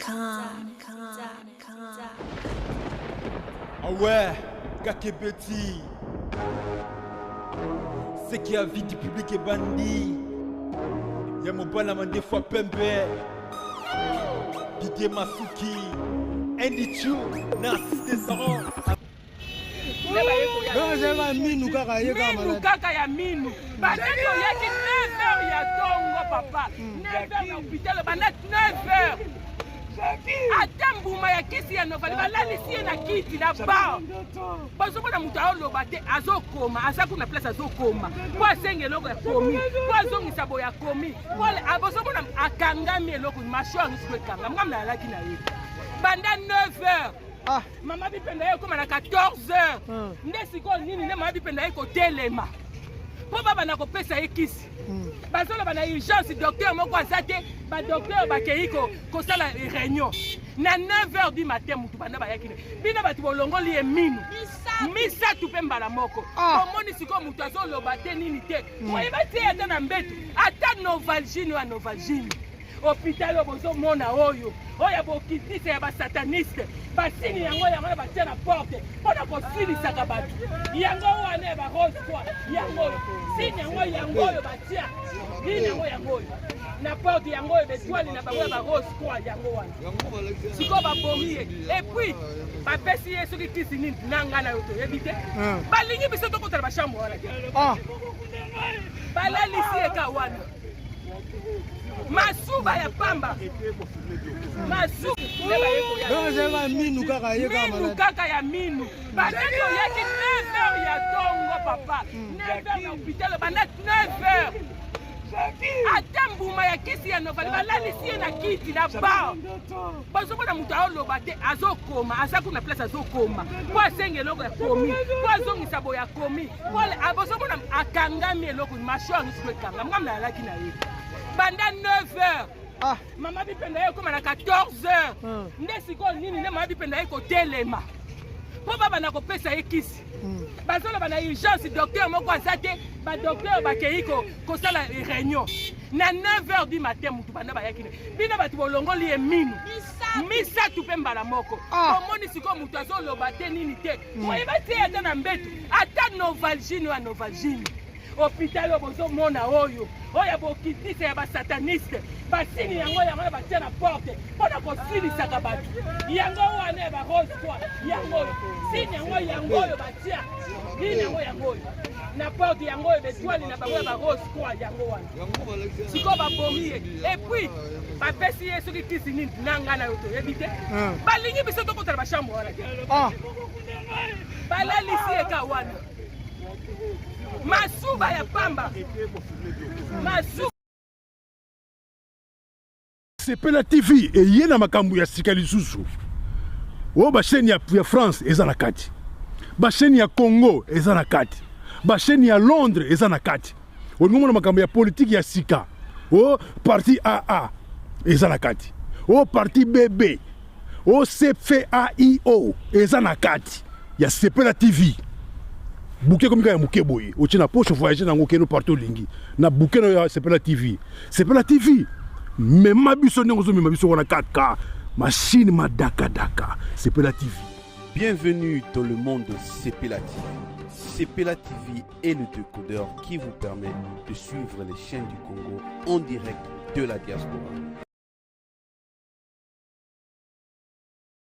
Sepelacom. Ah ouais, Kakebeti. Ce qui a vie du public est bandit. Ya mobala mandefu pembe. Didier Masuki. Andy Chu. Narcisse Desarons. Minu kaka ye minu kaka ya minu bandaki oyaki 9 heures ya tongo papa 9 heures na hôpital banda 9 heures ata mbuma ya kisi ya novali balalisi ye na kiti na bar bazomona moto aoloba te azokoma aza kuna place azokoma mpo asenga eloko ya komi mpo azongisa boye akomi bozomona akangami eloko mashwar nyonso ekangami ngam nayalaki na ye banda 9 heures Ah. Mama Bipenda ye ekoma na 14 heures. Nde sikoyo nini nde mama Bipenda ye kotelema mpo babanda kopesa ye kisi. Bazoloba na urgence docteur moko aza te, ba docteur bakei kosala réunion na 9 heures du matin. Mutu banda bayaki bino bato bolongoli ye minu misato mpe mbala moko. Ah. Omoni sikoyo moto azoloba te nini te, oyeba te ata na mbeto ata novalgine oyo ya novalgine. Hôpital oyo bozomona oyo oyo ya bokitisa ya basataniste, basini yango yango na batia na porte mpo na kosilisaka bato yango wana ya barose croix yango oyo sini yango yango oyo batia nini yango yango oyo na porte yango oyo betwale na bango ya barose croix yango wana. Sikoyo babomi ye et puis bapesi ye soki kisi nini na ngai na yo toyebi te. Balingi biso tokotala bachambre wana te. Ah. Balalisi ye ka wana masuba ya pamba masuba. Minu kaka ye minu kaka ya minu bandaki oyaki 9 heures ya tongo papa 9 heures na hôpital banda 9 heures ata mbuma ya kisi ya novali balalisi ye na kiti na bar. Bazomona moto aoloba te azokoma aza kuna place azokoma mpo asenga eloko ya komi mpo azongisa boye akomi bozomona akangami eloko mashwar nyonso ekangami ngam nayalaki na ye banda 9 heures. Ah. Mama Bipenda ye ekoma na 14 heures. Nde sikoyo nini nde mama Bipenda ye kotelema mpo babanda kopesa ye kisi. Bazoloba na urgence docteur moko aza te, badocteur bakei kosala réunion na 9 heures du matin. Mutu banda bayaki bino bato bolongoli ye minu misato mpe mbala moko. Ah. Omoni sikoyo moto azoloba te nini te, oyeba te ata na mbeto ata novalgine oyo ya novalgine. Hôpital oyo bozomona oyo oyo ya bokitisa ya basataniste, basini yango yango na batia na porte mpo na kosilisaka bato yango wana ya barose croix yango oyo sini yango yango oyo batia nini yango yango oyo na porte yango oyo betwale na bango ya barose croix yango wana. Sikoyo babomi ye et puis bapesi ye soki kisi nini na ngai na yo toyebi te. Balingi biso tokotala bachambre wana te. Ah. Balalisi ye ka wana masuba ya pamba masuba. Sepela TV eye na makambo ya sika lisusu. Oyo bachaîne ya France eza na kati, bachaîne ya Congo eza na kati, bachaîne ya Londres eza na kati. Olingi omona makambo ya politike ya sika, o parti AA eza na kati, o parti BB, o CFAIO eza na kati ya Sepela TV. Bouquet komi kaka ya moke boye, otie na poche, voyage nango, okende partout olingi na bouquet na yo ya Sepela TV. Sepela TV mema biso ndenge ozomema biso wana kaka machine madakadaka. Sepela TV. Bienvenue dans le monde de Sepela TV. Sepela TV est le décodeur qui vous permet de suivre les chaînes du Congo en direct de la diaspora.